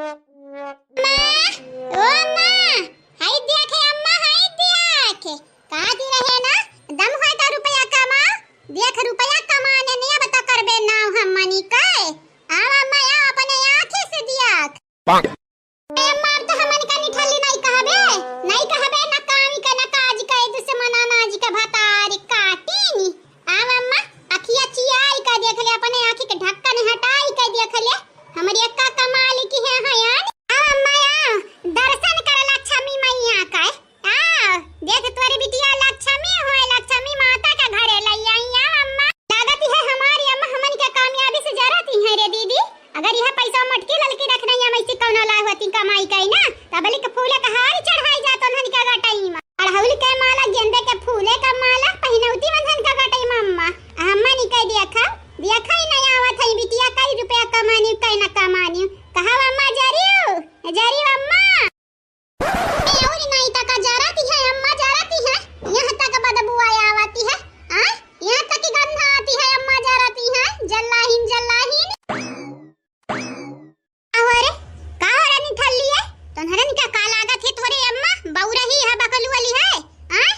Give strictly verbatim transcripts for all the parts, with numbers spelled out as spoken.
माँ, ओ माँ, हाय देख अम्मा, हाय देख। कहती रहे ना, दम होय त रुपया कमाओ। देख रुपया कमाने नहीं अब तो करबे नाव हमनी के। आव अम्मा, आव अपने आँखी से देख। ए अम्मा, अब तो हमन का निठल्ली नहीं कहबे, नहीं कहबे ना कामी का ना काज का, दुश्मन अनाज का भतारी काटी नी। आव अम्मा, अखिया चियाई का देख ले, अपने आँखी के ढक्कन हटाई का देख ले, हमरी अक्का कमाल की है हयान। आव अम्मा, आव, दर्शन कर लक्ष्मी मैया का। आव, देख तोरी बिटिया लक्ष्मी होय, लक्ष्मी माता का घरे लई आई। आव अम्मा, लागत है हमारी अम्मा हमन के कामयाबी से जरत ही है रे दीदी। अगर यह पैसा मटकी ललकी रखना या मैसी कौनो लाए होती कमाई का ही ना, तब लिख फूले का हार चढ़ाई जात उन्हन के गटई में। अड़हुल के माला, गेंदे के फूले का माला पहिनौती मनहन का गटई में अम्मा। अम्मा नी कह दिया खा, दिया खा ही नहीं आवत है बिटिया, कई रुपया कमानी, कई ना कमानी। कहा अम्मा जरियो, जरियो अम्मा। ए, और नहीं तक जरती है अम्मा, जरती है। यहाँ तक बदबू आया आवती है। आ? यहाँ तक की गंध आती है अम्मा, जरती है। जल्लाहीन, जल्लाहीन। अरे, का हो रे निठल्ली है? तोहरन का का लागत है तोरे अम्मा? बउरही है, बकलू वाली है? आय?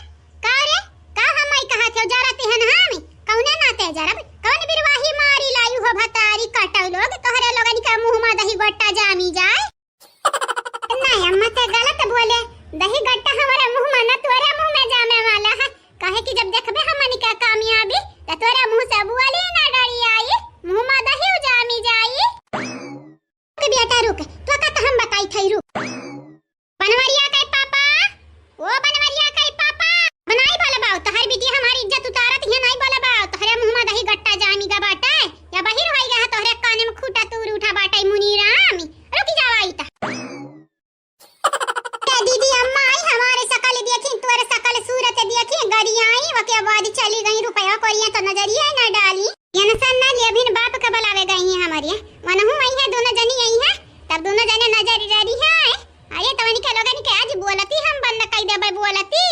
का रे? का हम आई कहा थे जरती है ना हम? कौने नाते जरब? कौन बिरवाही मारी लायु हो भतारी कटौ लोग? तोहरे लोगन का मुँह मा दही गोट्टा जामी जाए। नहीं अम्मा ते गलत बोले, दही गोट्टा हमारे मुँह मा ना तोरे मुँह में जामे वाला है। काहे कि जब देखबे हमनी का कामयाबी, त तोरे मुँह से बोली ना डरी आई, मुँह मा दही जामी जाई। रुक बेटा रुक, तो का तो हम बताई थई रुक। बनवरिया के पापा, ओ बनवरिया के पापा, बनाई बोले बाऊ, तोहर बिटिया हमारी इज्जत उतारत है, नहीं बोले बाऊ, तोहरे मुँह मा दही गोट्टा जामी गा बाटे, या बहिर होई गा है, तोहरे काने में खूटा तूर उठा बाटे मुनीराम, रुक जावा आई ता। ए दीदी, अम्मा आई, हमारे सकल देखी, तोरे सकल सूरत देखी, गरी आई, वके बाद चली गई, रुपया कोरिया तो नजरिया न डाली। टेंशन ना ले, अभिन बाप के बुलावे गई हैं हमारे। वनहु आई है, दोनों जनी आई है, तब दोनों जने नजर रही है। अरे, तवनी के लोगन के आज बोलती हम बंद कई देबे बोलती।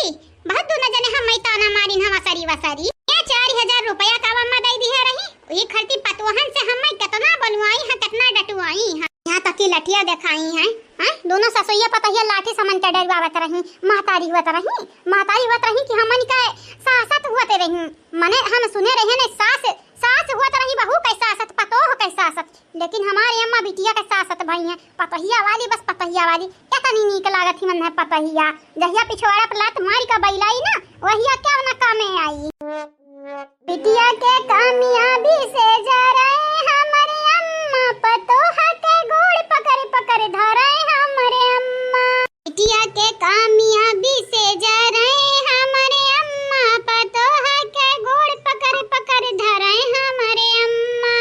बहुत दोनों जने हम ताना मारिन हम असरी वसरी। ये चार हजार रुपया का अम्मा दई दिहे रही, ई खर्ची पतोहन से हम कितना बनवाई हैं, कितना डटवाई हैं। यहाँ तक कि लठिया देखाई हैं, हाँ? दोनों ससुइया पतहिया लाठी समन के डरवावत रही, महतारी हुवत रही, महतारी हुवत रही कि हमन के सासत हुवत रही। मने हम सुने रहे ने सास, सास हुवत रही बहू के सासत, पतोह के सासत, लेकिन हमारे अम्मा बिटिया के सासत भई हैं, पतहिया वाली, बस पतहिया वाली। कितनी नीक लागत ही मन है पतहिया, जहिया पिछवाड़ा पर लात मारी का बैलाई ना, वहिया क्या ना कामे आई। बिटिया के कामयाबी से जरे हमरे अम्मा, पतोह के गोड़ पकड़ पकड़ धरे हमरे अम्मा। बिटिया के कामयाबी से जरे हमरे अम्मा, पतोह के गोड़ पकड़ पकड़ धरे हमरे अम्मा।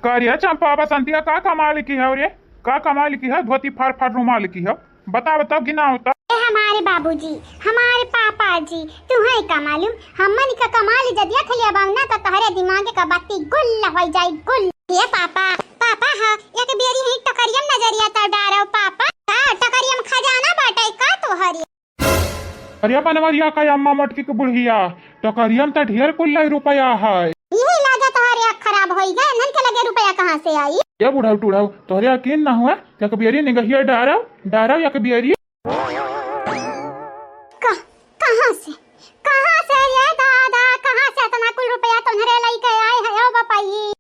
का रे चंपा, बसंतिया का कमाल की है रे? का कमाल की है? धोती फाड़ फाड़ रुमाल की है। बता, बता, गिनाओ तो। ए हमारे बाबूजी, हमारे पापा जी, तुहैं का मालूम, हमन का कमाल जदिया खलिया बाऊ ना, तो तोहरे दिमाग का बत्ती गुल होइ जाई, गुल। ए पापा, पापा हा, एक बेरी ही टकरियम नजरिया तो डारो पापा। का टकरियम खजाना बाटे का तोहरे? अरे बनवरिया का अम्मा मटकी के बुढ़िया, टकरियम त ढेर कुल लाई रुपया है। यही लागे तोहरे आँख खराब होई गए, नन के लगे रुपया कहाँ से आई? ये बुढ़ऊ टुढ़ऊ, तोहरे यकीन ना हुआ, एक बियरी निगहिया डारव, डारव एक बियरी। कहाँ से, कहाँ से ये दादा, कहाँ से इतना कुल रुपया तोहरे लइके आए है ओ बपई?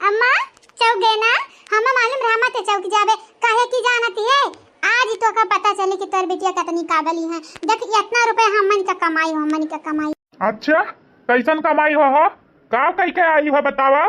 अम्मा, चौक गए ना, हम मालूम रहा मत चौक जाबे, काहे कि जानत है, आज ही तोका पता चली कि तोर बिटिया कितनी काबली है। देख, इतना रुपया हमन का कमाई हो, हमन का कमाई। अच्छा, कैसन कमाई हो, हो? का कई के आई हो, बतावा?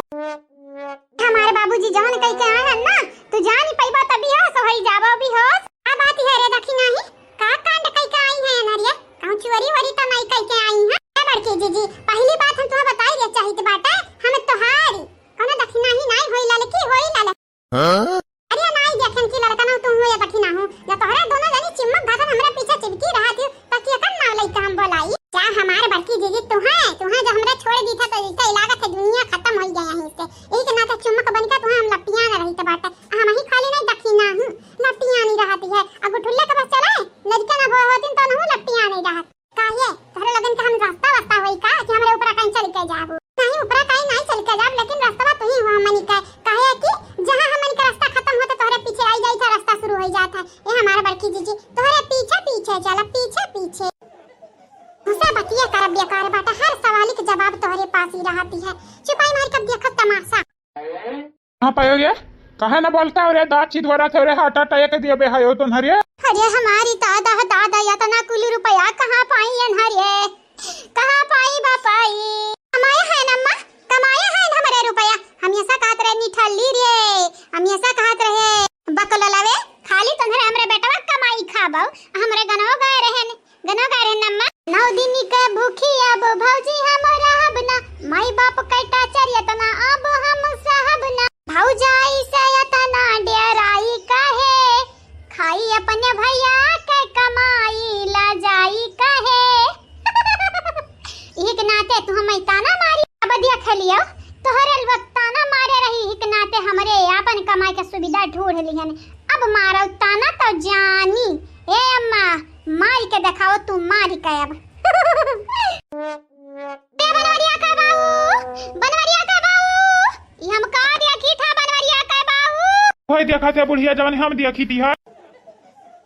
हमारे बाबूजी जवन कई के आए हैं ना, तू जान ही पैबा तभी हो, सोहई जाबो भी हो। का बात है रे दखिनाही, का कांड कई के आई है अनहरिया? कहूँ चोरी वोरी तो नहीं कई के आई है? ए बड़की जीजी, पहली बात हम तुम्हें बताई दे चाहित बाटे, हम तोहारी कौनो दखिनाही नाई होई ललकी, होई ललकी। हाँ? अरे नाई देखेन की ललकना तू हुए दखिना हूँ, या तोहरे दोनों जनी चिम्मक घासन हमरा पीछे चिपकी रहा थी, तो केकर नाव लइके हम बोलाई? क्या हमारे बड़की जीजी तू है, तू है जो हमरा छोड़ दी था तो इसे लागत है दुनिया खत्म हो गया यहीं से। यही के नाते चुम्मक बन के तू हम लपटिया न रही तो बाटे। हम ही खाली नहीं दखिना हूँ, लपटिया नहीं रहती है। अब गुठुल्ले के बस चले, लड़के ना हो होतिन तो नहु लपटिया नहीं रहत। काहे? तोहरे लोगन के हम रास्ता वास्ता होई का कि हमरे ऊपर कहीं चल के? जाबू। नहीं, ऊपरा काई नहीं चल के जाब, लेकिन रस्तवा तू ही हुआ हमनी का। काहे कि जहाँ हमनी का रस्ता खतम होत है, तोहरे पीछे आई जाई था, रस्ता शुरू हो जात है। ए हमार बड़की जीजी, तोहरे पीछे पीछे चलब, पीछे पीछे। घुसा बतिया करब बेकार बाटा, हर सवाल के जवाब तोहरे पास ही रहती है। चुपाई मार के देखब तमाशा। कहाँ पायो रे? काहे ना बोलता हो रे? दाँत चितवरत हो रे, heart attack दियो बे हायो तो हरे। अरे हमारी दादा, दादा, इतना कुल रुपया कहाँ पाई अनहरे? कहाँ पाई बापाई? कमाया है न अम्मा, कमाया है न हमरे रुपया। हम ऐसा कहत रहे निठल्ली रे, हम ऐसा कहत रहे बकलोलवे, खाली तोहरे हमरे बेटवा कमाई खाबो, हमरे गनवा गए रहन। गनो गा रहे नम्मा। नौ दिन के भूखी अब भौजी हम रहब ना, माई बाप के टाचर यतना अब हम सहब ना। भौजाई से यतना डेराई काहे, खाई अपने भैया के कमाई ला जाई काहे। इही के नाते तू हमें ताना मारी, अब देख लियो, तोहरे लोग ताना मारे रही, इही के नाते हमरे आपन कमाई के सुविधा ढूंढ लिहन। अब मारो ताना तो जानी। ए अम्मा, मारी के देखाओ तू, मारी के अब। ए बनवरिया का बाऊ, बनवरिया का बाऊ, ई हम का देखी था बनवरिया का बाऊ? होय देखा थे बुढ़िया जवन हम देखी थी हा।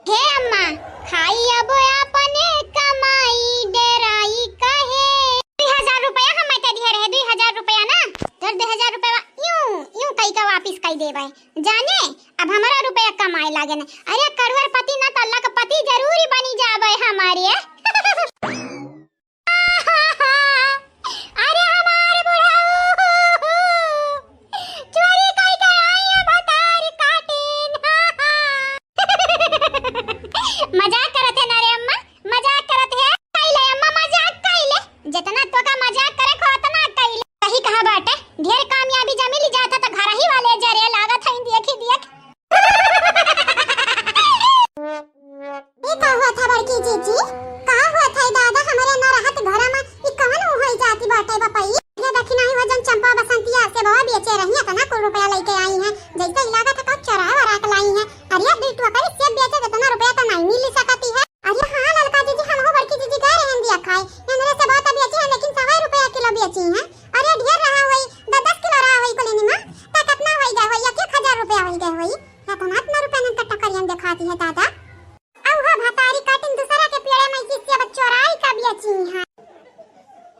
हे अम्मा, खाई अब अपने कमाई डेराई काहे। दुई हजार रुपया हम ते दिहे रहे, दुई हजार रुपया ना, तोर दुई हजार रुपया यूं, यूं कई का वापिस कई देबे। जाने, अब हमारा रुपया कमाए लागे न। अरे करोड़पति ना तो लखपति जरूरी बनी जाबे हमारे। अरे हमारे बुढ़ऊ, चोरी कई के आई है भतारी काटिन। मजाक करत है ना रे अम्मा, मजाक करत है। कइले अम्मा, मजाक कइले, जितना तोका मजाक करे को उतना कइले। सही कहा बाटे, ढेर कामयाबी जब मिल जाता तो घर ही वाले जरे लागत है, देखी देख। ई का हुआ था बड़की जीजी? का हुआ था दादा, हमरे न रहत घर में ई कवन होई जाती बाटे बपई? ये देखी नाही हो जन चंपा बसंतिया से बवा बेचे रही, इतना कुल रुपया लेके आई हैं, जैसे ई लागत है कहूँ चोरा वरा के लाई हैं। अरे अब बिटुआ का सेब बेचे तो इतना रुपया तो नहीं मिल सकती है। अरे हाँ ललका जीजी, हम हो बड़की जीजी गए रहन दिया खाए, इनरे से बहुत बेची है लेकिन सवा रुपया किलो बेची है। अरे ढेर रहा होई, दस दस किलो रहा होई कुल निमा, तो कितना होई गए होई, एक एक हजार रुपया होई गए होई। इतना इतना रुपया नन कट्टा करियन दिखाती है दादा। अब हो भतारी काटिन दूसरा के पेड़े में से सेब चोराई का बेची है।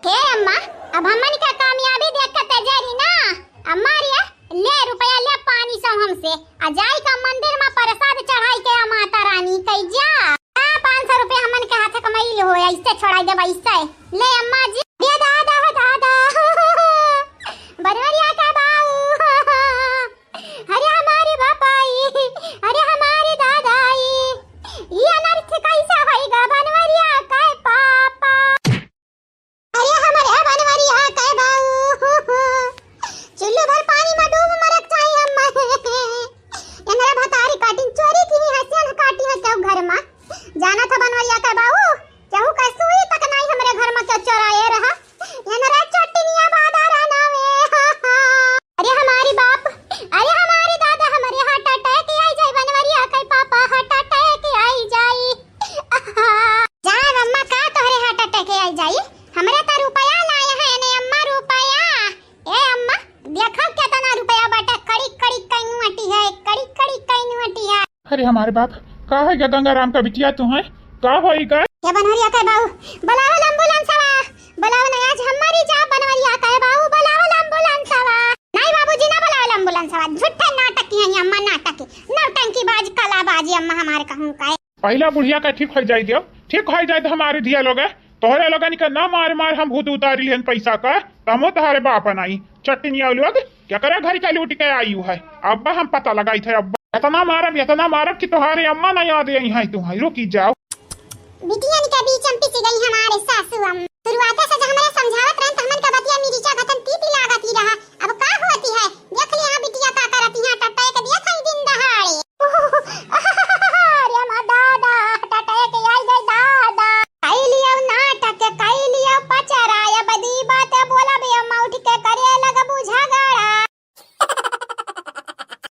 हे अम्मा, अब हमन का कामयाबी देख के तेजारी ना, अम्मा रे, ले रुपया ले पानी सौ हमसे, आ जाई का मंदिर में प्रसाद चढ़ाई के आ माता रानी कई जा। आ, पाँच सौ रुपया हमन के हाथ कमाई हो, ऐसे छोड़ाई देब, ऐसे। ले अम्मा जी, दे दादा, दादा। बनवरिया का बाऊ। अरे हमारी बापाई, अरे हमारी दादाई, ये अनर्थ कैसा होइगा बनवरिया का पापा? अरे हमरे बनवरिया के बाऊ, चुल्लू भर पानी में डूब मरक चाही हम। इनरे भतारी काटिन चोरी की ही हसियन काटी है क्यों घर में? जाना था बनवरिया के बाऊ, केहू के सुई तक नहीं हमरे घर में क्यों चोराए रहा। इनरे चटनिया बादा रहना में। अरे हमारी बाप, अरे हमारी दादा, हमरे heart attack आई जाई बनवरिया के पापा, heart attack आई जाई। जा अम्मा, का तोहरे heart attack आई जाई? हमरे तो रुपया लाए हैं ने अम्मा, रुपया। ए अम्मा, देखो कितना रुपया बाटे, कड़ी कड़ी कई नोटी है, कड़ी कड़ी कई नोटी है। अरे हमारे बाप, का होइगा गंगाराम का बिटिया तू है? का होइगा? ए बनवरिया के बाऊ, बुलाओ ambulance वाला, बुलाओ ना, आज हमारी जा बनवरिया के बाऊ, बुलाओ ambulance वाला। नहीं बाबूजी, ना बुलाओ ambulance वाला, झूठे नाटक की है अम्मा, नाटक की, नौटंकी बाज, कला बाजी अम्मा हमारे कहूँ का है। पहला बुढ़िया का ठीक हो जाए दियो, ठीक हो जाए तो हमारे धिया लोग है। तोहरे लोगन के ना मार मार हम भूत उतारी लिहन पैसा का, तमो तोहरे बाप नाई। चटनिया लोग, केकरा घर के लूट के आई है, अब हम पता लगाई थे। अब इतना मारब, इतना मारब कि तोहरे अम्मा ना याद आई है तुम्हारी। रुकी जाओ। बिटियन के बीच में पिस गई हमारे सासू अम्मा। शुरुआते से जो हमारे समझावत रहन तो हमन का बतिया मिर्चा गतन तीती लागत ही रहा।